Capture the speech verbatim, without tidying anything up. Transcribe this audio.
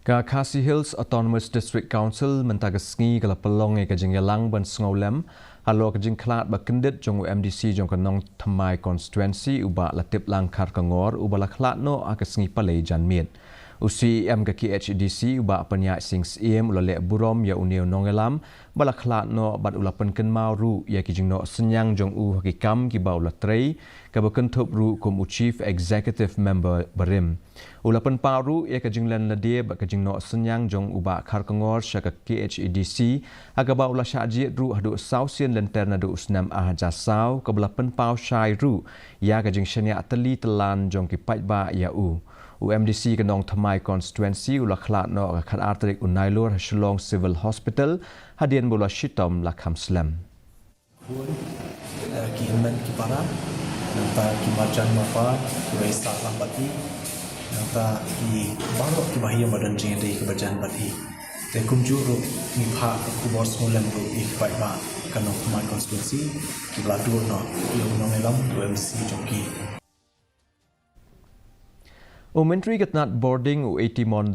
Ka Khasi Hills Autonomous District Council mynta ka sngi ka la pynlong ïa ka jingïalang ban sngewlem halor ka jingkhlad ba kyndit jong u M D C jong ka Nongthymmai Constituency, u Bah Latiplang Kharkongor, uba la khlad noh ha ka sngi Palei janmiet. U C E M ka K H A D C, u Bah Pynïaid Sing Syiem, u la leh burom ïa une u nongïalam ba la khlad noh bad u la pynkynmaw ruh ïa ki jingnoh synñiang jong u ha ki kam kiba u la trei, kaba kynthup ruh kum u Chief Executive Member barim. U la pynpaw ruh ïa ka jinglyndet bad ka jingnoh synñiang jong u Bah Kharkongor sha ka K H A D C, ha kaba u la shah jied ruh haduh saw sien lynter naduh u snem ar hajar saw, kaba la pynpaw shai ruh ïa ka jingshaniah tylli tyllan jong ki paidbah ïa u. U M D C ka Nongthymmai Constituency u la khlad noh ha ka khatar tarik u Nailur ha Shillong Civil Hospital, hadien ba u la shitom la kham slem. Bun, eh, ki hynmen ki para, nangta ki marjan mapa, kiba ïasaid lang bad i, nangta ki baroh kiba ha ïing ba don jingïadei kiba jan bad i. Te kumjuh ruh ngi phah ka khubor sngewlem ruh ïa ki paidbah ka Nongthymmai Constituency, kiba la duh noh ïa u nongïalam, u M D C jong ki. U Myntri ka tnat Border, u A T Mon